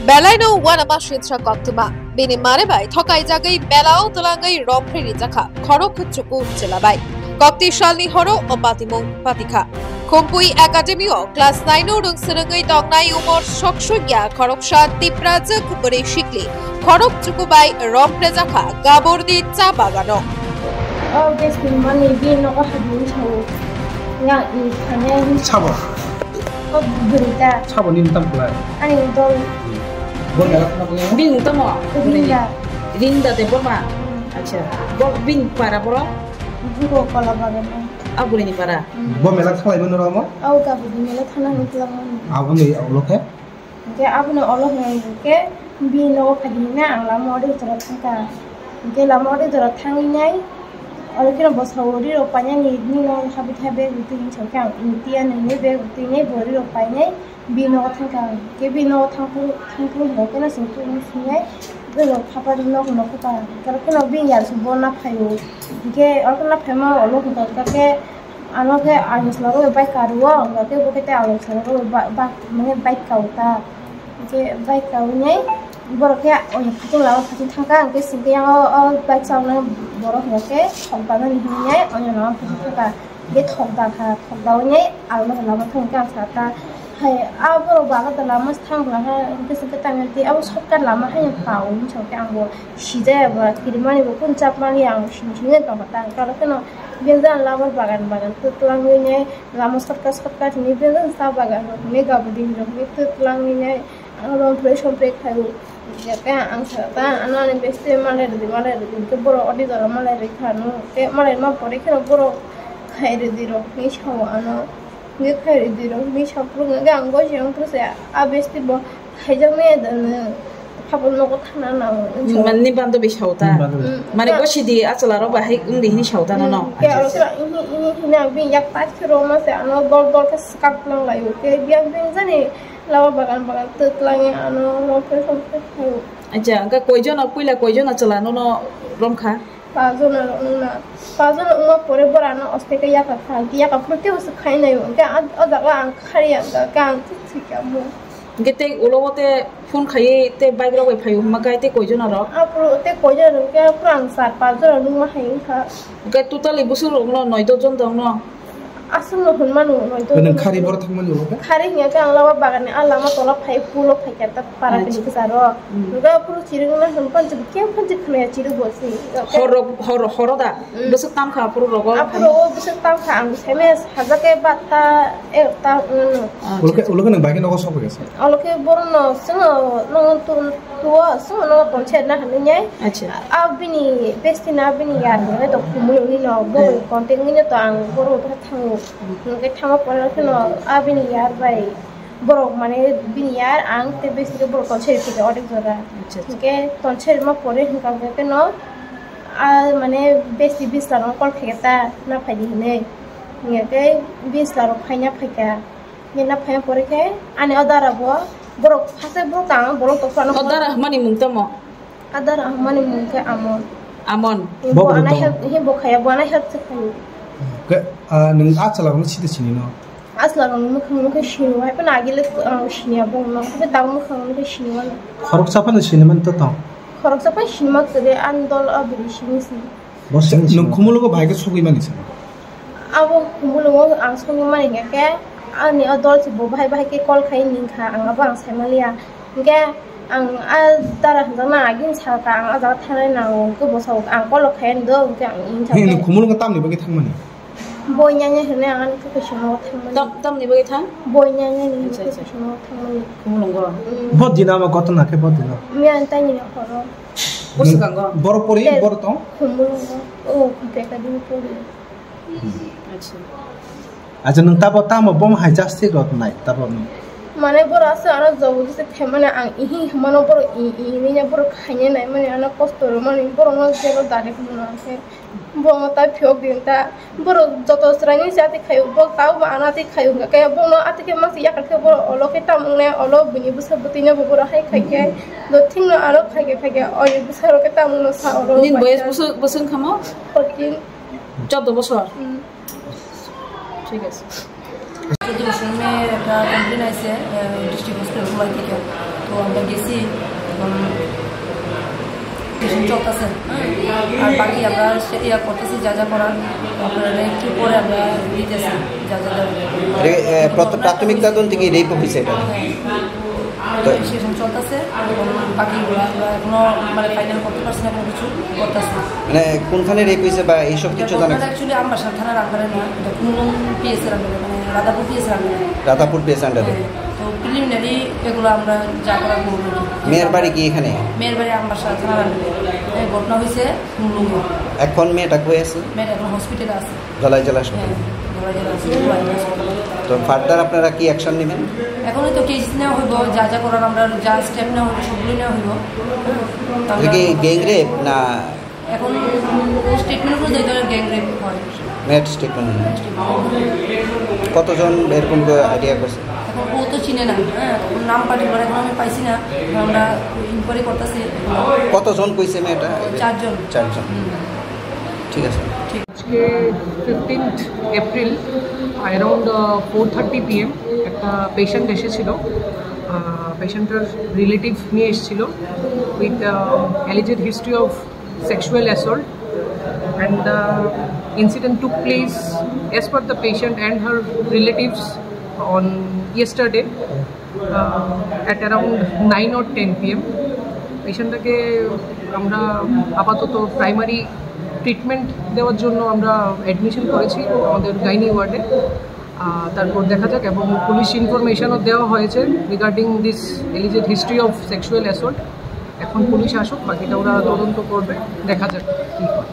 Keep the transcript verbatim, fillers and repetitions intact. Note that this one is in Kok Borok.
Belaino uanama sitsa koktwma. Bini mare bai thokaijagwi belao twlangwi romphre rijakha khorok chuku chwla bai. Kokti salni horo o patimung patikha. Khumpui Academy o class nine o rwngswrwngwi tongnai umor soksugya khoroksa Tiprajwk bwrwi sikli khorok chuku bai romphrejakha Gaborni cha bagano. O besti mani bini nogo habwi sao. Yang i thane. Sabo. O bwrwi ta. Sabo nini tam kulai. Ani dol. Bo mela khna bwlai. Bini tamo. Rinda. Rinda Debbarma. Hmm. Acha. Bo bini para borok. Buko kola bagan. A bwrwini para. Hmm. Bo mela khalai mano ramo. Au ka bwrwi mela thana ni kla mani. Abo ni aulo khe. Hingke abono olo hingke bini nogo phai hingke ang lama o ri jora thangka. Hingke lama o ri jora thangwi nai, olo kheno bwsao ri rok painani nini nogo habwi khe bag bo twi hinwi sankhe ang ini tiya nini bag bo twi nai bo ri rok painai bini nogo thangka. Hingke bini nogo thangphuru thangphuru hingke no sing twi hinwi singnai bini papa ri nok nokho ta. Oro kheno bini yar se bo na phaio. Hingke oro kheno na phaima olo hingka khe. Ano khe ani chwla rok bai karu o, hwnkhe bo khe tei ani chwla rok bai, ba, mane bike kau ta. Hwnkhe bike kau nai borok khe ani phating lama phating thang kha, hwnkhe singkhe yang o, o bike chaloknai borok hwnkhe thok da nani hinwi nai ani lama phating thang kha. Hwnkhe thok da kha, thok da wi nai ang no lama thang khe ang sa ta. Hai a borok bo agada lama se thang bwla khe, hwnkhe singkhe tamni abo shortcut lama haino kau hinwi sa khe ang bo sijaya bo kirimani bo kunu chapmani ang sini sini tong kha ta, ang khe oro kheno. Bini jang lama bagan bagan twlang wine lama shortcut shortcut hinwi bini jang sa bagan rok hinwi gabudi rok hinwi twlang wine ang romphre somphre khaio. Hingke ang sa ta ano ani besti malai rwdi malai rwdi hingke borok odi jora malai rwkha ano tei malai ma pore kheno borok khai rwdi rok hinwi sao ano hingke khai rwdi rok hinwi saphuru hingke ang goi se wngphuru se a besti bo. Khaijaknai da nwng, tabuk nogo thana nango, wngkha. Manni bandobi sao ta? Hmm, bandobi. Hmm. Mane gosidi achwla rok bahai wngdi hini sao ta nono? Hmm, khe oro khe ini, ini hini ang bini yak tat khe rwma se ano dol dol khe swkak twlang laio. Khe biyang bini jani lama bagan bagan twtwlangya ano romphre somphre khaio. Acha, hwnkhe koijono puila koijono chwla nono romkha? Pajona rok wngna. Pajona wngma pore borano oste khe yaka kha. Yaka phuru teibo se khainai. Hwnkhe a, o jaga ang khari ang kha, ang thik thik amo. Hwnkhe tei ulo o te phone khaiwi tei bike rok bai phaiwi hwnma khe tei koijona rok? Aphuru tei koijona rok khe aphuru ang char pajona nungma hai wngkha. Hwnkhe totally bwswk rok no noi dos jon tong no? Aswk no hwnmano noi dos jon. Nwng khari borok thangmani ulo khe? Khari hwnkhe ang lama bagan ni a lama tola phai pulo phai khe ta para bini kwcharo. Hmm. Hwnkhe aphuru chirigwna hwn phan chirigwi khe phan chirigwi khwnaya chirigwi bo se. Hor rok, hor, horo da? Hmm. Bwswk tam kha aphuru rogo? Aphuru o bwswk tam kha ang sai maya sajak khe batta ekta wngno. Acha, ulo khe, acha. Ulo khe nwng bai khe nogo sok bai khe sa? Ulo khe borok no chwngno nogo tu, tuo chwngno nogo tonser na hinwi nai. Acha. A bini besti na bini yar hinwi to khumui uni no bo. Eh. Contact uni no to ang borok no thango. Hmm. Hwnkhe thangma pore kheno a bini yar bai borok mane bini yar ang tei besti khe borok tonser khe odek jora. Acha, acha. Hwnkhe tonser ma pore hwnkha khe no a mane besti bisla rok call khaikha ta na phaidi hinwi. Hwnkhe bisla rok phaina phaikha. Hwnkhe na phaina pore khe ani o dara bo borok phase borok tang borok tokphano. O dara hwnmani mung tamo? A dara hwnmani mung khe Amon. Amon. Bo bo ano help, he bo khaya, bo ano help se khayo. Ke, ah, nwng a chwla rokno sida sini no? A chwla rokni mwkhang no khe sini o, hai phano agile, ah, sini ya bongno, khe tang mwkhang no khe sini o. Khoroksa phano sini man to tong? Khoroksa phano sini ma kwrwi, ani dol o bwrwi sini si. Bo sini sini. Nwng khumulwngo bahai khe sogwi mani sa? Abo khumulwngo ang sogwi mani hwnkhe, ani o dol se bo bahai bahai khe call khai ning kha, ang abo ang sai man liya. Hwnkhe ang a dara hwnjaknai agini sal ka ang a jaga thangnai nango, hwnkhe bo sao ang call rok khai ani do, hwnkhe ang ini He, thangkhe. Nwng khumulwngo tamni bagwi thangmani? Boi nanya hwnwi ang ani khe kaisa nogo thangmani. Tam, tamni bagwi thang? Boi nanya ni Acha, hwnwi acha. Kaisa nogo thangmani. Khumulwngo? Mm. Bo dina ma gotona khe bo dina? Miya ani taini ni horo. Bo swkango? Boro pori, Te boro tong? Khumulwngo. O, Khumpui Academy pori. Acha. Acha, nwng tabo tamo bomo hai justice rw nai, tabo nwng? Mane borok aswk ano jobor jesa khaimani ang ihi hwnmano borok i, i hinwi borok khaina naimani ano kosto rwmani borokno jero direct hwnmano khe borokno ta phiyok di ta borok joto chwraini se ati khaio borok tabukbo ano ati khaio hwnkha khe borokno ati khe masa yakar khe borok olo khe tamo wngnai olo bini bwsa bwtwino bo borok hai khai khe do thikno ano khai khe khai khe oini bwsarok khe tamo wngno sa oro Nini bai boyes kha. Bwswk, bwswk wngkha mo? Fourteen. Chordo bosor? Hmm. ঠিক আছে। চোদ্দ বছর মেয়ে একটা কমপ্লেন আইছে, আহ, district hospital গোলাই থেকে। তো আমরা গেছি, এখন সেশন চলতেছে, হ্যাঁ। আর বাকি আমরা সে ইয়া করতেছি, যা যা করার, আপনারা একটু পরে আমরা দিতেছি, যা যা দরকার। এটা, এ, প্রথ-, প্রাথমিক তদন্তে কি রেপ হয়েছে এটা? হ্যাঁ। তো সেশন চলতেছে, এখন বাকিগুলো আমরা এখনো মানে ফাইনাল করতে পারছি না কোনো কিছু, করতেছি। মানে কোনখানে রেপ হয়েছে বা এইসব কিছু জানা গেছে? অ্যাকচুয়ালি আমবাসা থানার আন্ডারে না, এটা কুমলুং পিএস এর আন্ডারে, মানে রাধাপুর পিএস এর আন্ডারে। রাধাপুর পিএস আন্ডারে। হ্যাঁ, তো প্রিলিমিনারি এগুলো আমরা যা করার করবো আর কি। মেয়ের বাড়ি কি এখানে? মেয়ের বাড়ি আমবাসা থানার আন্ডারে। এই ঘটনা হয়েছে কুমলুঙে। এখন মেয়েটা কই আছে? মেয়েটা এখন হসপিটালে আছে। ধলাই জেলা হাসপাতালে। হ্যাঁ, ধলাই জেলা হাসপাতালে। তো ফার্দার আপনারা কি অ্যাকশন নেবেন? এখনই তো কেস নেওয়া হইব, যা যা করার আমরা যা স্টেপ নেওয়া হইব সবগুলো নেওয়া হইব। এটা কি গ্যাং রেপ না? এখন স্টেটমেন্ট অনুযায়ী তো গ্যাং রেপ হয়। মেয়ের স্টেটমেন্ট। কতজন এরকম আইডিয়া করছে? এখন ও তো চিনে না, হ্যাঁ, ওর নাম পার্টিকুলার এখন আমি পাইছি না, এখন আমরা ইনকোয়ারি করতেছি। কতজন কইছে মেয়েটা? চারজন। চারজন। হুম। ঠিক আছে। ঠিক। আজকে fifteenth April around four thirty PM একটা পেশেন্ট এসেছিল। পেশেন্টের রিলেটিভ নিয়ে এসেছিল with alleged history of sexual assault, and the incident took place as per the patient and her relatives on yesterday at around nine or ten PM. পেশেন্টটাকে আমরা আপাতত primary treatment দেওয়ার জন্য আমরা অ্যাডমিশন করেছি আমাদের গাইনি ওয়ার্ডে। আহ, তারপর দেখা যাক, এবং পুলিশ ইনফরমেশনও দেওয়া হয়েছে regarding this alleged history of sexual assault। এখন পুলিশ আসুক, বাকিটা ওরা তদন্ত করবে, দেখা যাক কী হয়।